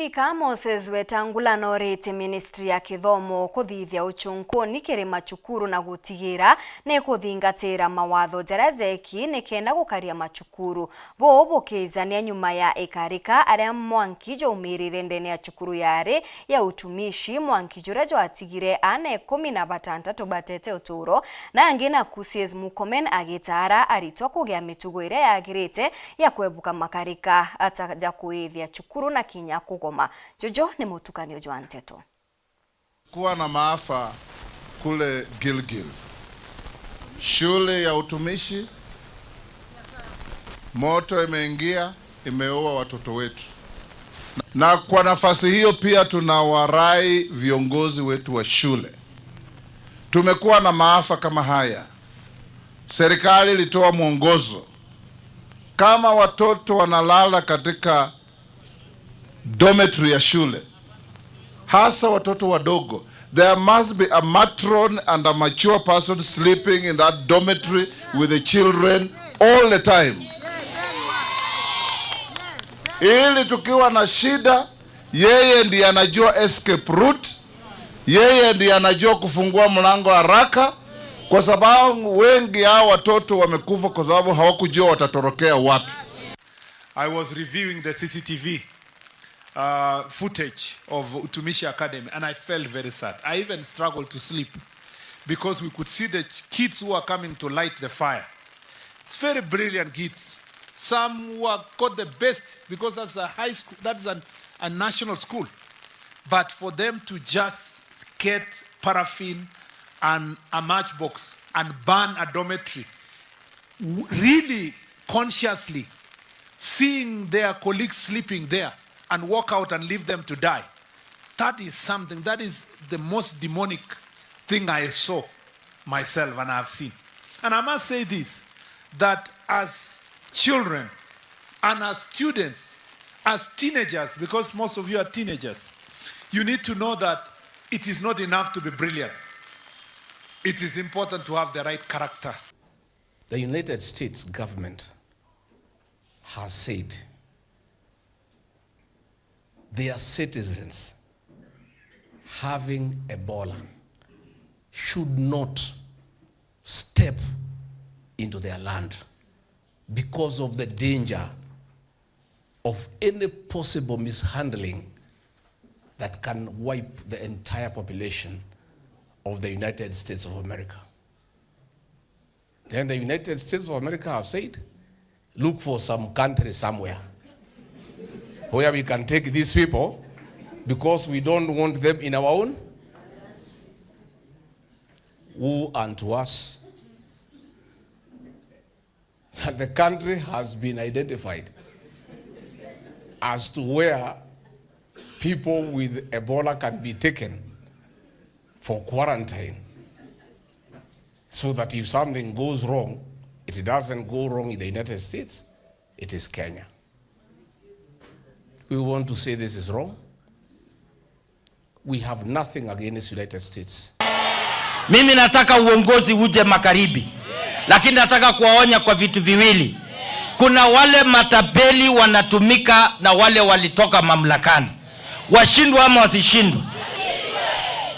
Spika Moses Wetangula norite ministry ya kithomo kuthithia uchungu kiri machukuru na gutigira ni kuthingatira mawatho jaria jeki ni kenda gukaria machukuru buu bukizania nyuma ya ikarika aria mwanki jaumirire ndene ya chukuru yari ya utumishi. Mwanki juria jwatigire ana 16 batete uturo na angi na Kusies Murkomen agitara aritwa kugia mitugo iria yagirite ya kwebuka makarika ataja kuithia chukuru na kinya kugoma. Jojo ni mutukanio jwa nteto. Kuwa na maafa kule Gilgil, shule ya utumishi, moto imeingia, imeua watoto wetu. Na kwa nafasi hiyo pia tunawarai viongozi wetu wa shule. Tumekuwa na maafa kama haya, serikali ilitoa mwongozo kama watoto wanalala katika dormitory ya shule, hasa watoto wadogo, there must be a matron and a mature person sleeping in that dormitory with the children all the time, ili tukiwa na shida, yeye ndiye anajua escape route, yeye ndiye anajua kufungua mlango haraka, kwa sababu wengi hao watoto wamekufa kwa sababu hawakujua watatorokea wapi. I was reviewing the CCTV footage of Utumishi Academy, and I felt very sad. I even struggled to sleep because we could see the kids who are coming to light the fire. It's very brilliant kids. Some who are got the best because that's a high school, that's a national school. But for them to just get paraffin and a matchbox and burn a dormitory, really consciously seeing their colleagues sleeping there and walk out and leave them to die. That is something, that is the most demonic thing I saw myself and I've seen. And I must say this, that as children and as students, as teenagers, because most of you are teenagers, you need to know that it is not enough to be brilliant. It is important to have the right character. The United States government has said their citizens having Ebola should not step into their land because of the danger of any possible mishandling that can wipe the entire population of the United States of America. Then the United States of America have said, look for some country somewhere where we can take these people because we don't want them in our own. Woe unto us that the country has been identified as to where people with Ebola can be taken for quarantine, so that if something goes wrong, it doesn't go wrong in the United States, it is Kenya. We want to say this is wrong. We have nothing against United States. Mimi nataka uongozi uje magharibi, lakini nataka kuwaonya kwa vitu viwili. Kuna wale matapeli wanatumika na wale walitoka mamlakani, washindwe ama wasishindwe.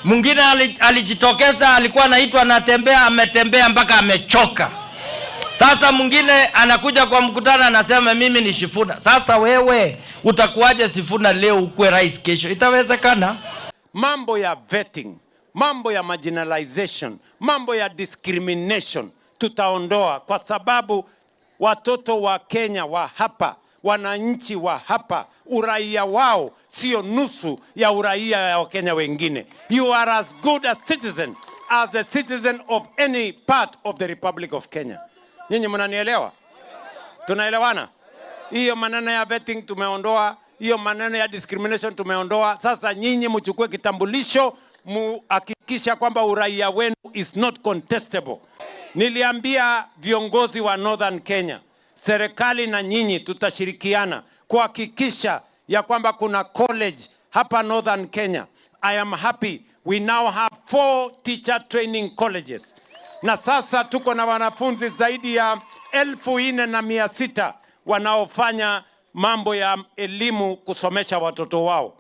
Mwingine alijitokeza, alikuwa anaitwa anatembea, ametembea mpaka amechoka. Sasa mwingine anakuja kwa mkutano anasema mimi ni Sifuna. Sasa wewe utakuwaje Sifuna leo ukuwe rais kesho? Itawezekana? Mambo ya vetting, mambo ya marginalization, mambo ya discrimination tutaondoa, kwa sababu watoto wa Kenya wa hapa, wananchi wa hapa, uraia wao sio nusu ya uraia ya Wakenya wengine. You are as good a citizen as the citizen of any part of the Republic of Kenya. Nyinyi mnanielewa? Tunaelewana? Hiyo maneno ya vetting tumeondoa, hiyo maneno ya discrimination tumeondoa. Sasa nyinyi mchukue kitambulisho, muhakikisha kwamba uraia wenu is not contestable. Niliambia viongozi wa Northern Kenya, serikali na nyinyi tutashirikiana kuhakikisha ya kwamba kuna college hapa Northern Kenya. I am happy we now have 4 teacher training colleges, na sasa tuko na wanafunzi zaidi ya 4,600 wanaofanya mambo ya elimu kusomesha watoto wao.